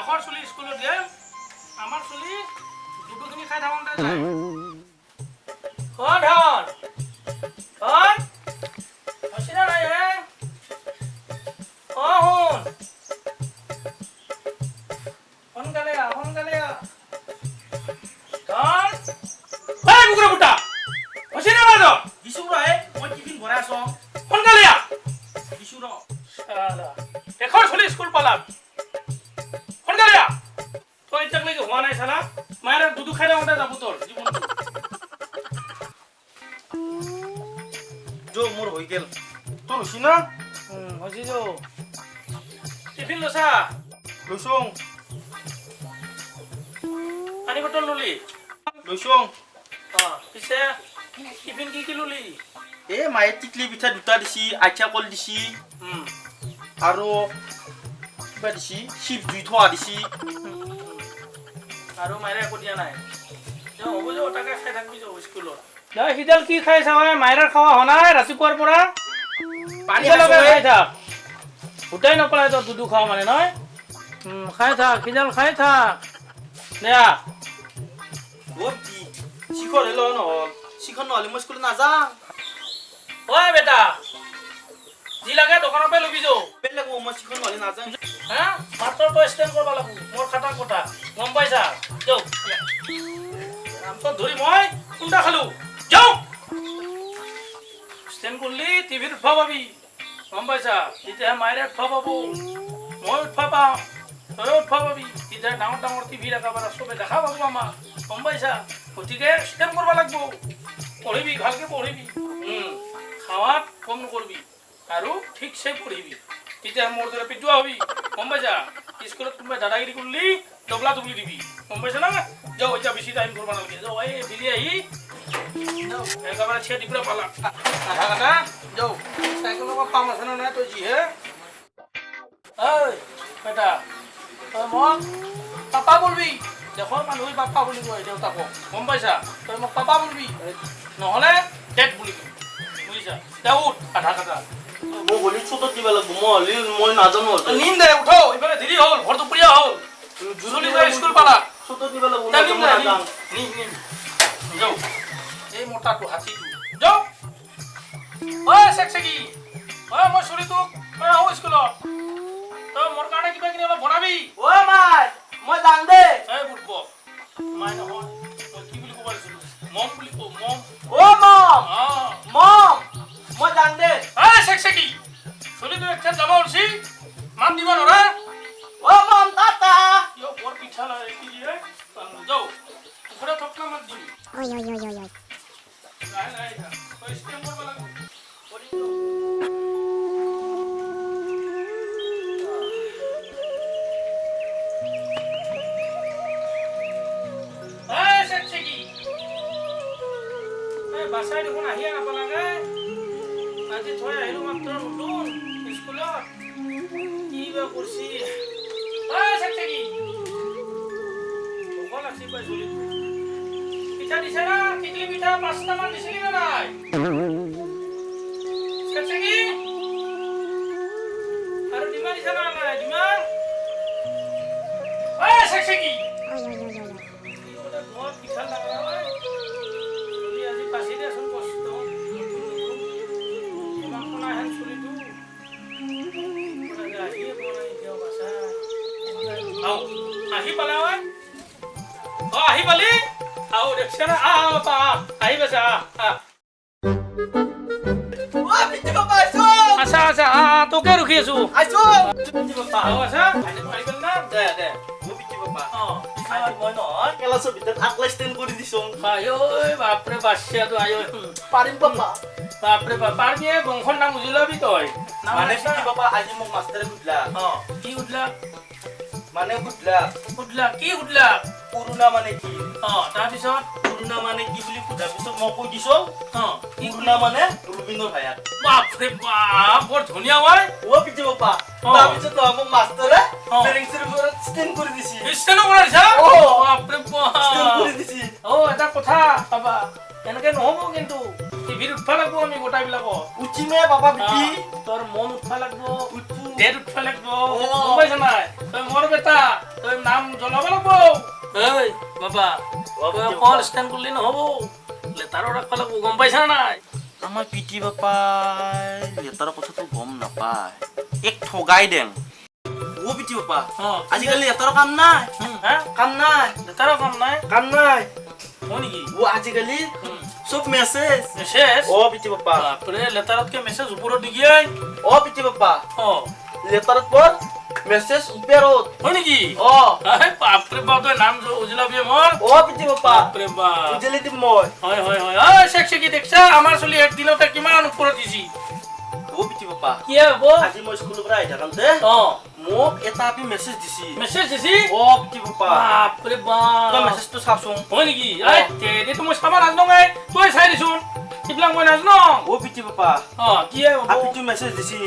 দেশৰ চলি স্কুলত গেল, আমাৰ চলি দুটোখিনি খাই থাকোঁতে যায়। অ ধন, ধন হৈছে নে নাই হে? অ শুন, সোনকালে আহ, সোনকালে আহ। ধন, এই কুকুৰা পুতা হৈছে নে নাই তই? দিছো ৰ, হে মই টিফিন ভৰাই আছো। সোনকালে আহ। দিছো ৰ। শালা, দেশৰ চলি স্কুল পালাক, সোনকালে আহ। তই এতিয়ালৈকে হোৱা নাই চালা, মায়েৰ দুধ খাই থাকোঁতে যাব তোৰ জীৱনটো। যো, মোৰ হৈ গেল। তোৰ হৈছি না? হৈছে যো। টিফিন লৈছা? লৈছো। পানী বটল ললি? লৈছো। অ, পিছে টিফিন কি কি ললি? এ মায়ে টিকলি পিঠা দুটা দিছি, আঠিয়া কল দিছি আৰু কিবা দিছি, চিপ জুই থোৱা দিছি। আৰু মায়েৰে একো দিয়া নাই? যা, হ'ব যো, তাকে খাই থাকবি যো স্কুলত। যা, সিডাল কি খাইছা ঐ? মায়েৰে খাৱা হোৱা নাই ৰাতিপুৱাৰ পৰা। পানী সিডালকে খাইছো। খাই থাক, গোটেই নপলাই তই দুধু খাৱ মানে নহয়। খাই থাক, সিডাল খাই থাক দে। অ কি শিখৰ হে লওঁ নহ'ল, শিখৰ নহ'লে মই স্কুলত নাযাওঁ। ঐ বেটা, যি লাগে দোকানৰ পৰাই ল'বি যো। বেলেগ মই শিখৰ নহ'লে নাযাওঁ। হা, মাত্ৰ তই ষ্টেণ্ড কৰিব লাগিব, মোৰ খাটাং কথা গম পাইছা? যাওঁ, নামটো ধৰি মই খুন্দা খালো। যাওঁ, ষ্টেণ্ড কৰিলি টিভিত উঠবা পাবি, গম পাইছা? তেতিয়াহে মায়েৰে উঠবা পাব, মই উঠবা পাম, তয়ো উঠবা পাবি। তেতিয়া ডাঙৰ ডাঙৰ টিভিত একেবাৰে চবে দেখা পাব আমাক, গম পাইছা? গতিকে ষ্টেণ্ড কৰিব লাগিব। পঢ়িবি, ভালকে পঢ়িবি, খাৱাত কম নকৰিবি আৰু ঠিকছে পঢ়িবি, তেতিয়া মোৰ দৰে পেটুৱা হবি, গম পাইছা? স্কুলত কোনোবাই দাদাগিৰি কৰিলি দবলা দুবলি দিবি, গম পাইছা না? যাওঁ, এতিয়া বেছি টাইম কৰিব নালাগে। যাওঁ, এই বিলি আহি যাওঁ, একেবাৰে থিয় দি পুৰা পালা আধা কাটা। যাওঁ, চাইকেলৰ পাম আছে নে নাই তই যিহে। ঐ বেটা, তই মোক পাপা বলবি। দেশৰ মানুহে পাপা বুলি কয় দেউতাকক, গম পাইছা? তই মোক পাপা বলবি, নহ'লে ডেড বুলি কবি, বুজিছা? দে উঠ, আধা কাটা। মোক হ'লে চোটত দিব লাগিব, মই হ'লে মই নাজানো হ'লে। নিম দে, উঠো, ইফালে দেৰি হ'ল, ঘৰ দুপৰীয়া হ'ল, জুজুলি যাই স্কুল পালা। চোটত দিব লাগিব। দে, নিম মই দে, নিম নাযাওঁ। নিম নিম, যাওঁ। এই মোটাটো হাতীটো, যাওঁ। ঐ চেকচেকি, ঐ মই চুলিটোক মই আহোঁ স্কুলত, তই মোৰ কাৰণে কিবা কিনি অলপ বনাবি। অ মাই, মই যাং দে। এই বুৰ্ব, মাই নহয়, মই কি বুলি ক'ব লাগিছিলো? মম বুলি কওঁ, মম। অ মম। অ। মম, মই যাং দে। এই চেকচেকি, চুলিটো একঠান যাব উঠছি, মান দিব নৰা। অ মম, টাটা। কিয় বৰ পিঠা লাগে কি দিয়ে। যাওঁ, মুখতে থপনা মাত দিবি। Oi, oi, oi, oi, oi. লাহে লাহে যা, তই ষ্টেম্প কৰিব লাগিব। কৰি যাওঁ। এই চেকচেকি, এই বাচাই দেখোন আহিয়ে নাপালাগে। আজি থৈ আহিলো মাত্ৰ নতুন স্কুলত, কি বা কৰছি। এই চেকচেকি, ভোক লাগছি পাই চলিটো। পিঠা দিছে না? টিকলি পিঠা পাঁচটামান দিছিলি নে নাই? চেকচেকি, আৰু ডিমা দিছে না নাই ডিমা? এই চেকচেকি। Oi, oi, oi, oi, oi. বৰ পিঠা লাগা ঐ চলি, আজি বাচি দেচোন কষ্ট। নতুন নতুন ইমান শুনাহেন চলিটো আহিয়ে পোৱা নাই এতিয়াও বাচা। আও আহি পালে ঐ। অ আহি পালি? আও দেখছে না? আহ আহ বাপা, আহ আহি পাইছে, আহ আহ। অ পিতি বাবা, আইছো। আচ্ছা আচ্ছা, আহ আহ, তোকে ৰখি আছো। আইছো পিতি বাবা। আও আছা, আহি পালি না? দে দে, অ পিতি বাবা। অ। আজি মই নহয় ক্লাছৰ ভিতৰত আকলা ষ্টেণ্ড কৰি দিছো। আই ঐ বাপৰে, বাচ্চাটো আই ঐ। পাৰিম বাবা। বাপৰে বাপ, পাৰিবি? বংশৰ নাম উজলাবি তই। নাম মানে ৰাখছা? পিতি বাবা, আজি মোক মাষ্টাৰে সুধিলা। অ, কি সুধলা? মানে সুধিলা। সুধলা কি সুধলা? কৰোণা মানে কি। অ, তাৰপিছত? কৰোণা মানে কি বুলি সোধাৰ পিছত মই কৈ দিছো। অ, কি? কৰোণা মানে ৰবীনৰ ভায়াক। বাপৰে বাপ, বৰ ধুনীয়া ঐ। অ পিতি বাবা। অ। তাৰপিছত নহয় মোক মাষ্টাৰে অ। বেৰেঞ্চিৰ ওপৰত ষ্টেণ্ড কৰি দিছি। ষ্টেণ্ডো কৰা দিছা? অ। বাপৰে বাপ, ষ্টেণ্ড কৰি দিছি। অ, এটা কথা বাবা, এনেকে নহ'ব কিন্তু, টিভিত উঠবা লাগিব আমি গোটাইবিলাকত। উঠিমে বাবা বিটি। তোৰ মন উঠবা লাগিব। উঠো। ডেড উঠবা লাগিব। অ। গম পাইছ নাই? তই মোৰ বেটা, তই তই নাম জ্বলাব লাগব। ঐ বাবা, তই অকল ষ্টেণ্ড কৰিলে নহ'ব, লেটাৰো ৰাখিব লাগব, গম পাইছা নাই? আমাৰ পিতি বাপাই লেটাৰৰ কথাটো গম নাপায়, এক ঠগাই দেং। অ পিতি বাপা, আজিকালি লেটাৰৰ কাম নাই। হা? কাম নাই। লেটাৰৰ কাম নাই? কাম নাই। হয় নেকি? অ, আজিকালি চব মেছেজ। মেছেজ? অ পিতি বাপা। বাপৰে, লেটাৰতকে মেছেজ ওপৰত নেকি? অ পিতি বাপা। লেটাৰত পৰ, মেছেজ ওপৰত। হয় নেকি? অ। এই বাপৰে বাপ, তই নাম উজলাবি মোৰ। অ পিতি বাপা। বাপৰে বাপ, উজলি দিম মই। হয় হয় হয়। ঐ চেক চেকি, দেখছা আমাৰ চলি একদিনতে কিমান ওপৰত দিছি। অ পিতি বাপা। কি হ'ব? আজি মই স্কুলৰ পৰা আহি থাকোঁতে মোক এটা আপি মেছেজ দিছি। মেছেজ দিছি? অ পিতি বাপা। বাপৰে বাপ, তই মেছেজটো চাচোন। হয় নেকি? এই তেতিয়াতো মই চাব নাজানো, এই তই চাই দিচোন, সেইবিলাক মই নাজানো। অ পিতি বাপা। কি হ'ব? আপিটো মেছেজ দিছি,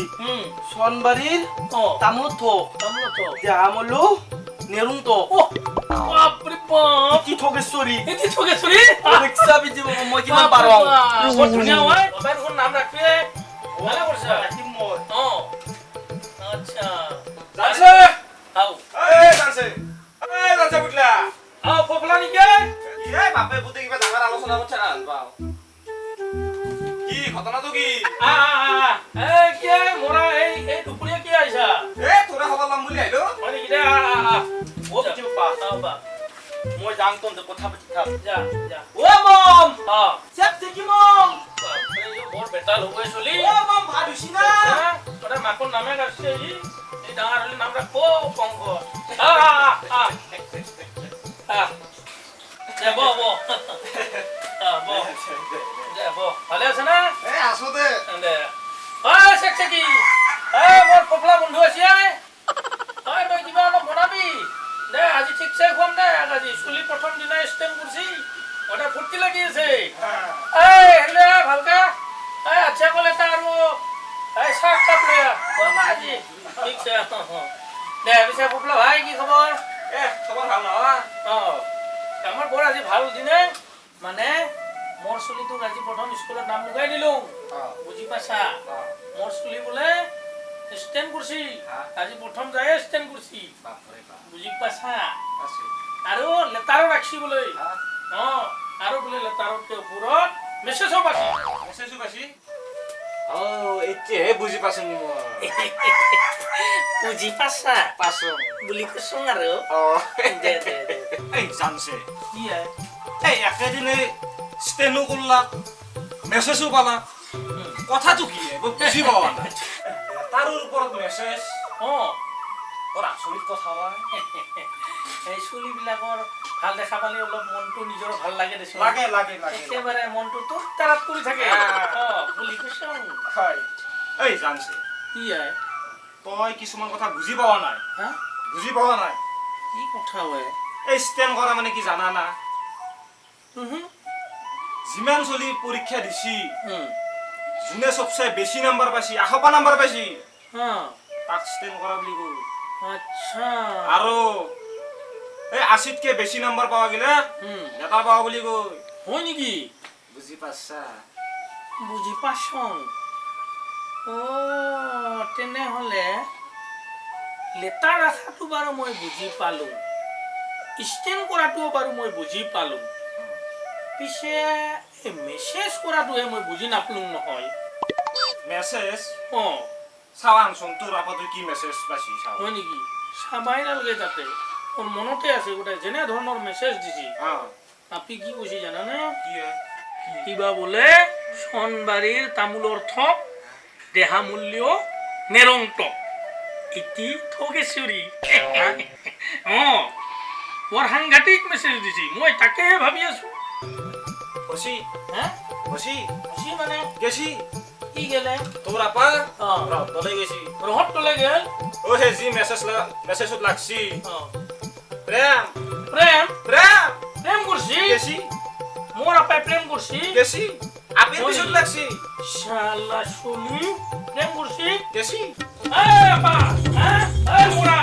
চনবাৰীৰ তামোলত থক, তামোলত থক, দেহামলো নেৰুং থক। বাপৰে বাপ, কি ঠগেশ্বৰী! এটি ঠগেশ্বৰী। দেখছা পিতি বাপা, মই কিমান পাৰং? বৰ ধুনীয়া হয়। বাবাই দেখোন নাম ৰাখবে, ভালে কৰিছা। ৰাখিম মই। আচ্ছা। জানছে। আও। এই জানছে, এই জানছে, বুটলা। আও, ফফলা নেকি? এই বাপে পুতে কিবা ডাঙৰ আলোচনা কৰিছে না পাও। কি ঘটনাটো কি? আ আ, এই কি মৰা, এই এই দুপৰীয়া কি আহিছা? এই তোৰা খবৰ ল'ম বুলি আহিলো। হয় নেকি? দে, আ আ আ। অ পিতি বাপা। আও বা। মই যাং, তহঁতে কথা পাতি থাক। যা যা। অ মম, চেপ থাকি মম। বাপৰে, বৰ বেতাল হ'ব চলি। অ মম, ভাত হৈছি না? তই মাকৰ নামে ৰাখিছে ই। এই ডাঙৰ হ'লে নাম ৰাখব পংক। আ আ আ আ, দে, ব ব, ব দে, ব। ভালে আছে না? এই আছো দে। দে। ঐ চেক চেকি, এই মোৰ ফফলা বন্ধু আছে। ঐ, তই কিবা অলপ বনাবি দে, আজি ঠিকছে খুৱাম দে। আজি চুলি প্ৰথম দিনা ষ্টেণ্ড কৰিছি, গোটেই ফূৰ্তি লাগি আছে। এই হেৰি, ভালকে এই আচ্ছা কল এটা আৰু এই চাহ কাপ লৈ আহ, খুৱাম আজি ঠিকছে। দে পিছে, ফফলা ভাই, কি খবৰ? এ খবৰ ভাল নহয়। আমাৰ বৰ আজি ভাল দিনে, মানে মোৰ চুলিটোক আজি প্ৰথম স্কুলত নাম লগাই দিলো, বুজি পাইছা? মোৰ চুলি বোলে ষ্টেণ্ড কৰিছি, আজি প্ৰথম যায় ষ্টেণ্ড কৰিছি, বুজি পাইছা? আৰু লেটাৰো ৰাখছি বোলে। আৰু বোলে লেটাৰতকে ওপৰত মেছেজো পাইছি। মেছেজো পাইছি? অ, এতিয়াহে বুজি পাইছো মই। বুজি পাইছা? পাইছো। বুলি কৈছো আৰু। দে দে দে। এই জানছে। কি? এই একেদিনে ষ্টেনো কৰলা, মেছেজো পালা, কথাটো কি মই বুজি পোৱা নাই। তাৰো ওপৰত মেছেজ? বৰ আচৰিত কথা হয়। এই চুলিবিলাকৰ ভাল দেখা পালে অলপ মনটো নিজৰ ভাল লাগে দেচোন। লাগে লাগে লাগে। একেবাৰে মনটো তোৰ তাৰাত কৰি থাকে। বুলি কৈছো। হয়। এই জানছে। কি? তই কিছুমান কথা বুজি পোৱা নাই। হা? বুজি পোৱা নাই। কি কথা হয়? এই ষ্টেণ্ড কৰা মানে কি জানা না? যিমান চলি পৰীক্ষা দিছি, যোনে চবচে বেছি নাম্বাৰ পাইছি, 100 নাম্বাৰ পাইছি, তাক ষ্টেণ্ড কৰা বুলি কয়। আৰু এই 80তকে বেছি নাম্বাৰ পাৱা গিলা লেটাৰ পাৱা বুলি কয়। হয় নেকি? বুজি পাইছা? বুজি পাইছো। অ, তেনেহ'লে লেটাৰ ৰাখাটো বাৰু মই বুজি পালো, ষ্টেণ্ড কৰাটোও বাৰু মই বুজি পালো, পিছে এই মেছেজ কৰাটোহে মই বুজি নাপালো নহয়। মেছেজ? অ। চাৱানচোন, তোৰ আপাতোই কি মেছেজ পাইছি চাওঁ। হয় নেকি? চাবাই নালাগে, তাতে মোৰ মনতে আছে গোটেই যেনে ধৰণৰ মেছেজ দিছি। আপি কি কৈছে জানানে? কি? কিবা বোলে চনবাৰীৰ তামোলৰ থক, দেহামূল্য নেৰং টক, ইতি ঠগেশ্বৰী। অ, বৰ সাংঘাতিক মেছেজ দিছি, মই তাকেহে ভাবি আছো। হচি। হা? হচি। হচি মানে? গেছি। কি গেলে? তোৰ আপা ৰহতলৈ গেছি। ৰহতলৈ গেল? অ, সেই যি মেছেজ মেছেজত লাগছি। প্ৰেম। প্ৰেম? প্ৰেম। প্ৰেম কৰছি? গেছি। মোৰ আপাই প্ৰেম কৰছি? গেছি, আপিৰ পিছত লাগছি। শালা চলি প্ৰেম কৰছি? গেছি। এই আপা, হা, এই মোৰা।